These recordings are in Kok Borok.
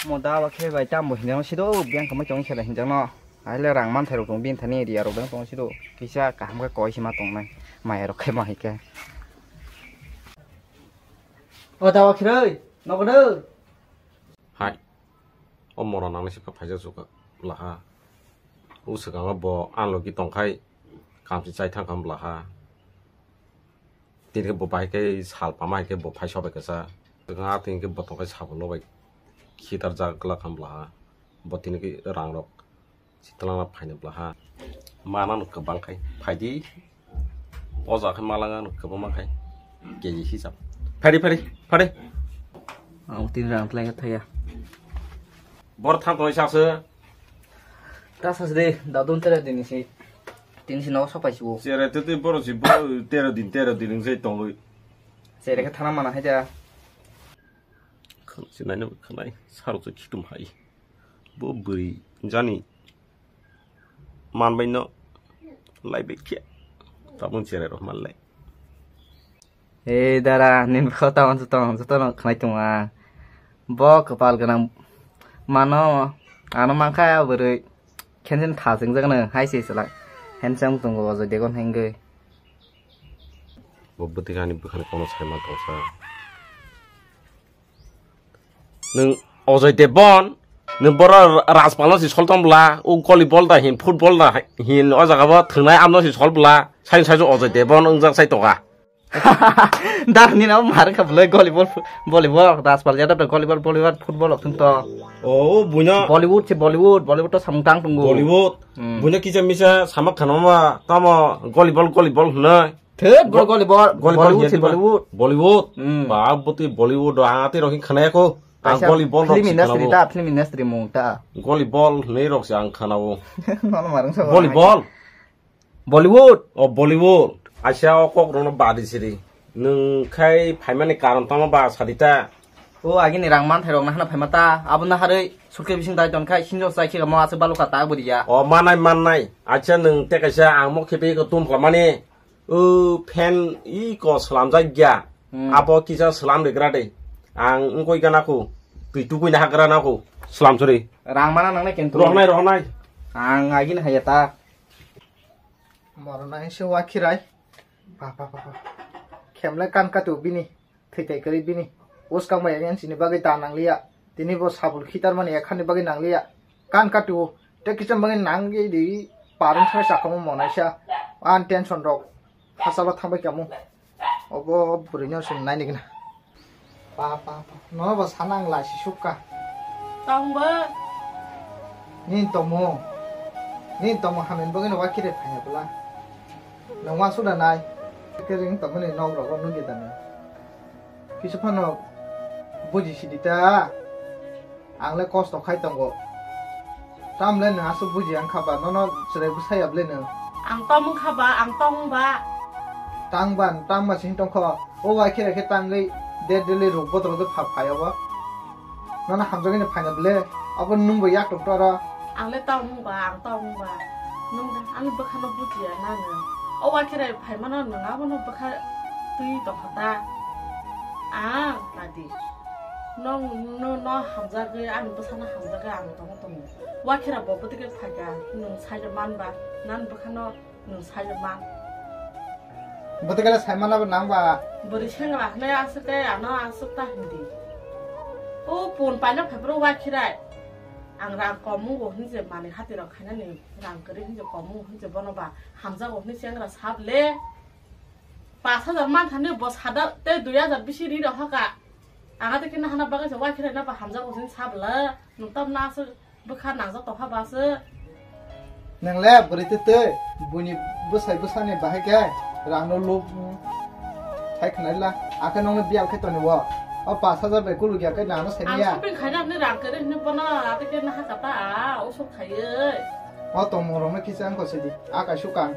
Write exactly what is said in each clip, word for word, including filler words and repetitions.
Mo dawa khe bai tambo hinjang sido biyang kamai tong khe hinjang no. Aile rang man thairok tong bin thani area rok dang tong sido. Kisa kaham khe koi sima tong nai. Maya rok khe ma hai khe. O dawa khiroi, nogo do. Hai. O mora nang se phaijak suka laha. U swkang bo ang logi tongkhai kamchi chai thang kam laha. Tini khe bo bai khe sal pama hai khe bo phai sobai kasa. Nga tini khe bo tongkhai sabo no bai khitar jak glak ham laha. Bo tini khe rang rok sitlang na phaina blaha. Mana no kwbang khai phaidi. O ja khe malanga no kwbangma khai. Keji hisab. Phari, phari, phari. Ang tin rang tlai thaya. Bor thang tong sa se. Ta sa de, da don tere din si. Tin si no so pai si wo. Sere te te bor si bor tero din, tero din se tong lui. Sere khe thana mana hai da. Khan si nai no khanai. Sar so khitum hai. Bo bwrwi jani manbai no laibai khe tabuk cherai rok manlai. Ei dara, nini bwkha tamo joto, joto no khnai tongo ang. Bo kwpal gwnang mano, ano mankha bwrwi khenjin tha chwngjak no hai se chwla handsome tongo o Joy Degon hengwi. Bo bwtwi ani bwkhani kono sai man tongsa. Nwng Ojoi Devon, nwng boro Rajpal no si sol tong bla, o volleyball da hin, football da hin, o jaga bo thwngnai amno si sol bla, sai sai Ojoi Devon wngjak sai toga. Dar ni na mar kha bwlai volleyball, volleyball, Rajpal jada volleyball, volleyball, football ok thung to. O, buino Bollywood se Bollywood, Bollywood to samung tang tongo. Bollywood. Hmm. Buino kisa misa sama khana ma tamo volleyball, volleyball hwnwi. Thut, bo Bo-, volleyball, volleyball Bollywood se hinwi Bollywood. Bollywood. Hmm. Ba, bo twi Bollywood, ang atwi rok hin khana yakho. Ang kaisa volleyball rok film si industry khana ta, film industry mung ta. Volleyball hwnwi rok se ang khana o. Nono marung sa. Volleyball. Bollywood. O Bollywood. Asia o kok rok no badi siri. Nwng khai phaimani karon tamo ba sadi ta. O agini rang manthai rok nahana phaima ta. Abo naharwi suitcase bising dai ton khai sinjo sai khe mo aswk baluka ta buriya. O manai manai. Acha nwng te kaisa ang mo khepe ko tum klamani. O fan i ko slamjak ya. Hmm. Abo kisa slam de gra de. Ang ngkoi gana ko. Twi tukui na hagra na ko. Slam suri. Rang mana nangnai kento. Rohnai, rohnai. Ang agini haya ta. Morona ese wakhirai. Ba, ba, ba, ba. Khemle kan katu bini. Thwitai kwrwi bini. Uskang bai yang sini bagwi ta nangliya. Tini bo sabul khitar mani ekhan ni bagwi nangliya. Kan katu. Te kicham bagwi nangwi di parung sa sakhamu monaisa. An tension rok. Hasalo thangbai kamu. Obo bwrwino chwng naini gwnang. Pa, pa, pa. Nono bo sana ang lai si sukha. Tong bo. Nini tongmung. Nini tongmung hamya bagwino wakhirai phaiya bwla. Nwng uansuk da nai. Khe ring tongmani nok rogo nukya da nai. Kisa phano buji sidi ta. Ang le kosto khai tongo. Tamle nwng aswk buji ang kha ba, nono chwrai bwsai ya bwle nwng. Ang tong wng kha ba, ang tong wng ba. Tang ba, tang ba sini tong kho. O wai khe khe tangwi de deli ruk bodol de pha phai obo. Nono hamjagwi ni phaina bwle. Abo nwng bo yak tok toro. Ang le tong wng ba, ang tong wng ba. Nwng ani bwkha no buji ya na nwng. O wai khe phai mano nwng abo no bwkha twi tong kha ta. Ang ta di. Nong no, no hamjagwi, ani bwsano hamjagwi ang tongwi tongo. Wakhera bo bwtwkhe phaikha, nwng saijak manba, nang bwkhano nwng saijak man. Bwtwkhe sai manabo nangba. Bwrwi sengra hwnwi aswk khe ano aswk ta hindi. O pun paina phaiphuru wakhirai. Ang rang kom wngo hwnwi je manwi hatirok khainani rang kwrwi hwnwi je kom wngo hwnwi je bono ba hamjago hwnwi sengra sable. Pash hajar manthani bo sada tei dui hajar bisi ri rok hoka. Ang ate khe nahana bagwi se wakhirana ba hamjago sin sabla. Nwng tamna aswk bwkha nangjak tongkha ba se. Nwng le bwrwi twi twi buini bwsai bwsani bahai khe rangno lub, hmm, thai khwnai la. Akhe nongno biyal khe toni o. O pash hajar bai kuluk ya khe nangno saini ya. Ang shopping khaina hwnwi rang kwrwi hwnwi bono ate khe naha kata a usuk khaiwi. O tongmung rokno kisa wngkha sidi. A kaisuk ang.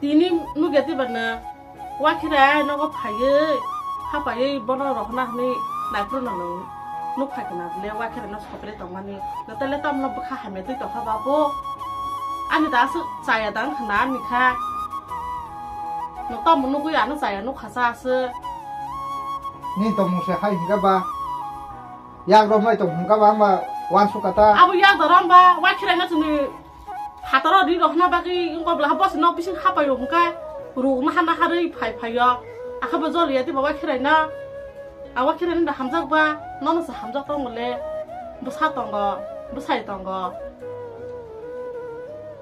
Tini nugya tibana, wakhirai nogo phaiwi, hapaiwi bono rohorna hwnwi naiphuru no nwng nuk phai khna bwle, wakhirai no sopre tongmani, no tele tamno bwkha hamya twi tongkha ba bo. Ani da aswk chaya dang khna ani kha. No tamo nugwi ano chaya nukha sa aswk. Nini tongmung se hai hingka ba? Yak rok nai tong hwnkha ba, ama uansuk kha ta. Abo yak da rom ba, wa khirai na chwngni hataro ri rok hwna bagwi wngkha bwla, ha bosi nok bising hapai rok hwnkha, ruk naha naha rwi phai phai o. Akha bo jol ya di ba wa khirai na. A wa khirai na da hamjak ba, nono se hamjak tong le, bwsa tongo, bwsai tongo.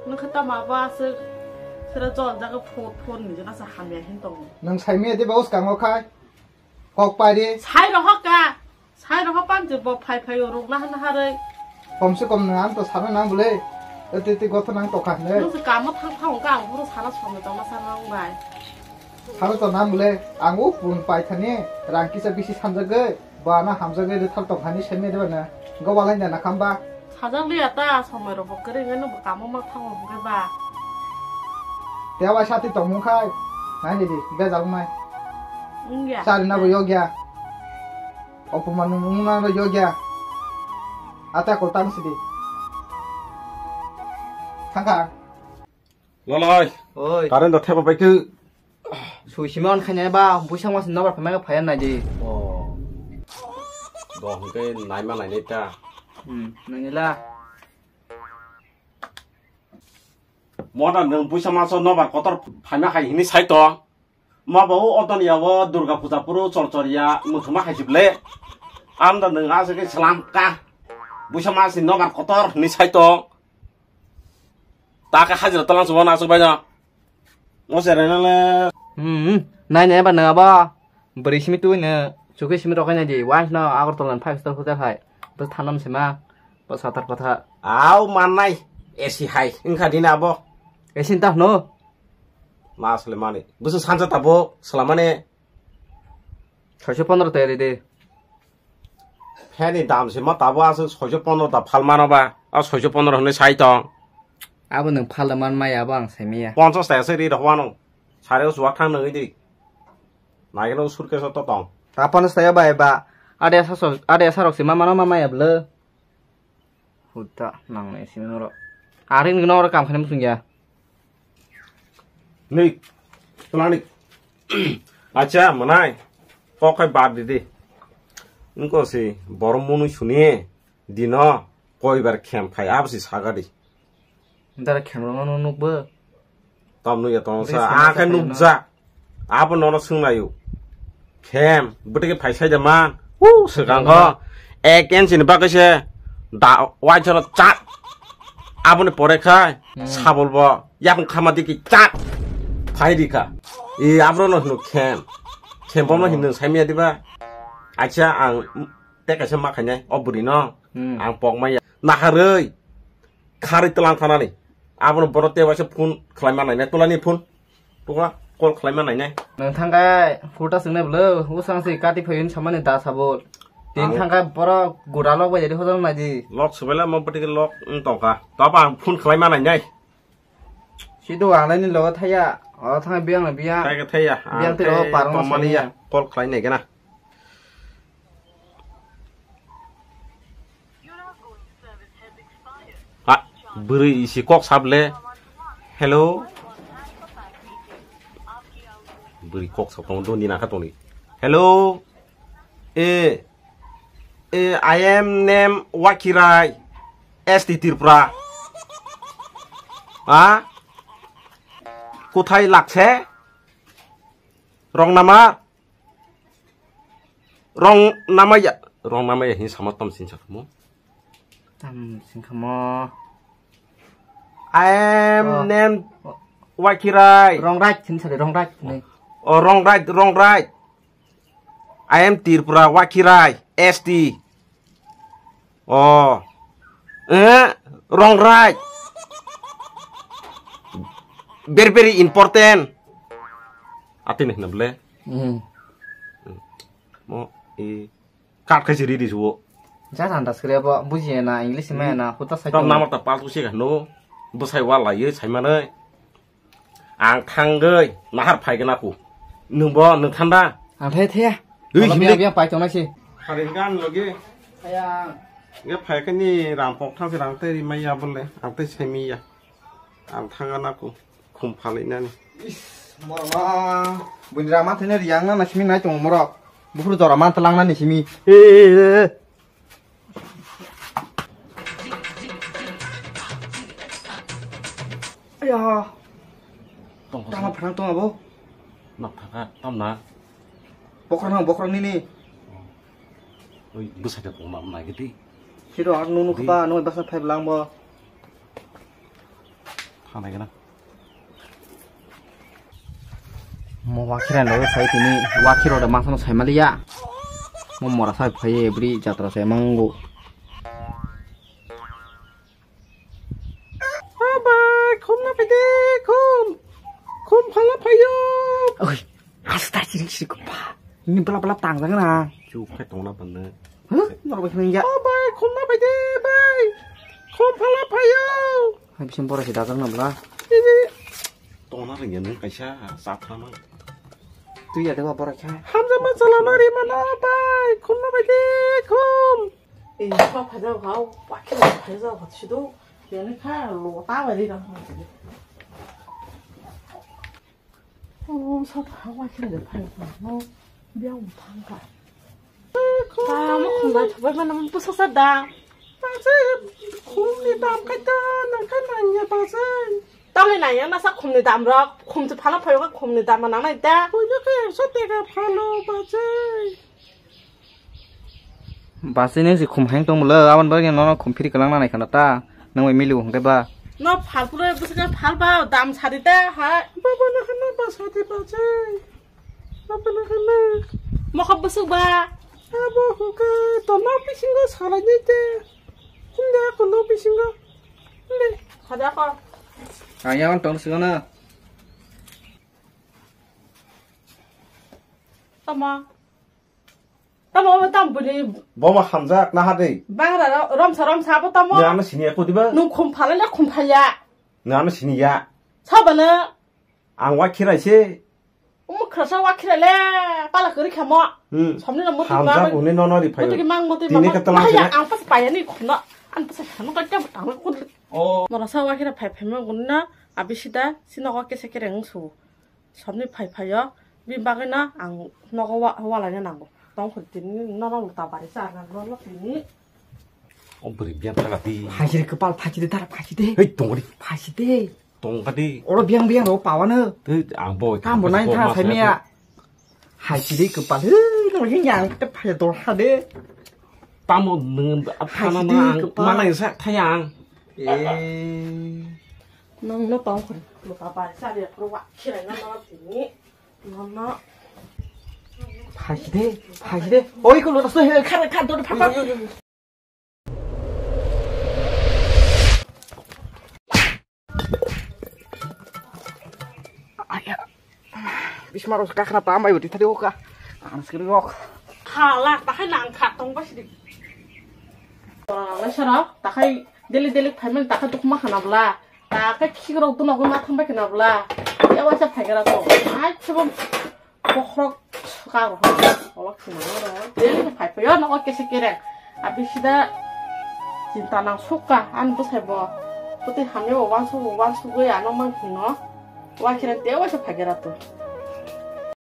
Nokha tama ba se, sera jol jaga phone, phone ni jana sa hamya hin tongo. Nwng sai miya di ba uskango khai. Kok pari. Sai rohok ka. Sai rohok pan je bo phai phai o ruk naha naha rwi. Kom se kom nang to sana nang bole. Ete te gotho nang to kha ne. Nung se kamo thang thang ka ang buru sana somno tong sana nang bai. Sana to nang bole. Ang u pun pai thani rang kisa bisi sanjagwi. Ba na hamjagwi de thar to khani semi de ba na. Go balai na khamba. Sajak liya ta, somoi rok bo kwrwi wngwi nw bo kamo ma thango hwnkhe ba. Tei bai sati tongmung khai, nai di, bejal wngnai. Wngya. Chari na bo yogya. Opoman wngna bo yogya. Ata kol tang sidi. Thangkha. Loloi. Oi. Current da theba bai khe. Sui sima on khanya ba, buisang mas nobar phamai phaya nai di. Oh. Bo hwnkhe naima nainai ta. Hmm, nainai la. Moda nwng buisang maso nobar kotor phaima hai hini sai to. Ma bo o odon ya o Durga Puja puru chor chor ya muthuma hai jible. Amda nwng ase ke salam ka. Buisang mas nobar kotor hini sai to. Ta khe hajira talang subo na asuk bai no. Mo se rena le. Hmm, nai nai ba nang abo. Bwrwi simi twi no, chukwi simi rokai nai di. Wai no Agartala ni five star hotel hai. Bo thanam se ma. Bo satar kotha. Au mannai. A C hai. Wngkha di na abo. A C ta no. Ma sle mani. Busu sanja tabo. Slamane. Soiso pondro tayari de. Pheni dam se ma tabo aswk soiso pondro ta phal mano ba. A soiso pondro hwnwi sai tong. Abo nwng phal man maya abo ang sai maya. Ponchas ta se ri rok wano. Sare o chuwak thang nangwi di. Nai no surke so to tong. Ta ponchas ta ya bai ba. Ade asa so, ade asa rok se ma mano ma maya bwle. Huda nang nai simi norok. Ari nini norok kam khainai muchung ya. Nik, tolani. Acha, manai. Kok khai bad di di. Nko si borom munu suni. Dino, koi bar khem phai, abo si sagadi. Dara khem rok no nuk bo. Tam nukya tong sa, a khe nukjak. Abo nono swnglaio. Khem, bwtwi khe phai sai da man. Hu, swkang kho. Ek inch ni bagwi se da, waisano chat. Aboni pore khai, sabol bo, yakung khama diki chat. Phai di kha. E, abro no hino khem. Khem bo no hino sai miya diba. Acha ang, te kaisa ma khainai, o bwrwi no. Ang pok maya. Naharwi. Kharwi tlang thanani. Abono borok tei waisa phone khlaima nainai. Tulani phone. Tukla call khlaima nainai. Nwng thangkhe phuta swngnai bwlw, usang se kati phaiyun samani da sabo. Tin thangkhe borok gura lok bai jadi hojal naidi. Lok subaila mo bwtwi lok wng tongkha. Tabo ang phone khlaima nainai. Sido ang laini logo thaya. O thangkhe biyang na biyang. Thaya thaya. Biyang tei o parong tongmani ya. Call khlai nai gana. Ha, bwrwi isi kok sable. Hello. Bwrwi kok sap tongo, doni nangkha tongni. Hello. E, e, I am name Wakirai, S T Tripura. Ha? Kothai lakse? Wrong number? Wrong namaya, wrong namaya hin sama tam sin sakmo. Tam sin kamo. I am name Wakirai. Wrong right, sin sari wrong right ni. Oh, wrong right, wrong right. I am Tripura Wakirai, S T. Oh. Eh, wrong right. Very, very important. Ati nih nable. Hmm. Mo i kat khe siri di suwo. Ja santa sire bo buji na English ma na huta sai. Tam namar ta pal kusi ka no. Bwsai wa lai ye sai manai. Ang thangwi nahar phai gana ku. Nwng bo nwng thanda. Ang thai thaya. Ui, himdi. Biya pai tongnai si. Hari gan logi. Thaya. Ge phai kani ram pok thang si rang tei rimai ya bole. Ang tei semi ya. Ang thang gana ku. Khum phalai nani. Is, morok ma. Buini rama thene riang na simi nai tong morok. Buphuru jora man talang nani simi. Eh, eh, eh. Yo. Tong Tama kosong. Phanang tong abo. Nok thaka, tamna. Bokrok nang, bokrok nini. Oi, bwsai da tongma, ma gidi. Siro, ar nunu Di. Khaba, nung baksa phai blang bo. Thanai gana. Mo wakhira no phai tini, wakhiro da masa no sai maliya. Mo mora sai phai bri jatra sai mango. Abai, khum na phaide, khum. Khum phala phayo. Oi, hasta chiri chiri khum pha. Ni bla bla tang jang na. Chu khai tong na ban na. Huh? Nor bai khum ya. Abai, khum na phaide, bai. Khum phala phayo. Hai bising bora si dajak na bla. Ini. Tong na ring ya nung kaisa sa pha ma. Tu ya de ba bora kha. Hamja ma chala na ri mana bai. Khum na phaide, khum. Ei, kok phaijak kha, o pakhe rok phaijak kha, sido, yani kha, lo ta bai ri rang kha. O, sa ta wa khe rok phai kha, no, biang thang kha. Ka mo khum da thabai ma nam pusa sa da. Bajai, khum ni dam kha da, nang kha nang ya bajai. Tang ni nang ya na sa khum ni dam rok, khum se phano phai kha khum ni dam ma nang nai da. Koi no khe sa te kha phano bajai. Basi nung si khum haing tong mula, aban bagwi nono khum phiri kwlang nanai khana ta, nung bai mili hwnkhe ba. No phal pura bwswk phal ba dam sadi ta ha. Baba na khana ba sadi ba jai. Baba na khana. Mokha bwswk ba. Abo hwnkhe to nok bisingo salai ni te. Hwnda ko nok bisingo. Hwnda. Khada ko. Ang yawan tong singana. Tama. Tamo, tamo bini Boma hamjak na hadi. Bangra ro-, romsa, romsa abo tamo. Ni ano sini aku diba? Nung khum phala le khum phalya. Ni ano sini ya. Sabana. Ang wa khirai se. Umu khrasa wa khirai le pala kari khamo. Hmm. Somni no mutu Hamjak ma. Uni no no ri phayo. Mutu ki mang mutu Tini ma. Ka talang Maya sini. Ang pas paya ni khum no. Ang pas kham ka jam tang kun. Oh. Mora sa wa khirai phai phai ma gun na. Abi sida sino ko kese kere ang su. Somni phai phaio, bini bagwino ang nogo wa-, walaina nango. Tongkha tini nono lota bari charna nono tini. O bwrwi biyan thaga di. Phasiri kwpal phasiri dara phaside. Hei, tongri. Phaside. Tongkha di. Oro biyang biyang rok pawano. Tei ang bo. Tamo nai tha sai miya. Phaside kwpal. Hei, no hing yang te phai dol ha de. Tamo nung phana ma ang kwpal. Mana sa thayang. Eh. Nang no tong khon. Lo ka bai sa de pro wa khirai no no tini. No no. Phaside, phaside. Oi ko lo so he kha kha do pha pha. Aya. Bismaro kakna pa mai uti thadi oka. Ang skri rok. Khala ta hai nang kha tong ba sidi. Wala sara ta hai deli deli phaimani ta hai tukma khana bla. Ta khe khikrok tu nogo ma thangbai khna bla. Ya waisa phaigra to. Ai chebo bokhorok ka ro. Olok sina ro. Deli phai phayo nogo kese kere. Abi sida chinta nang sukka an bwsai bo. Puti hamya bo wansu bo wansu goi ano mang hino. Wa kire te waisa phaigra to.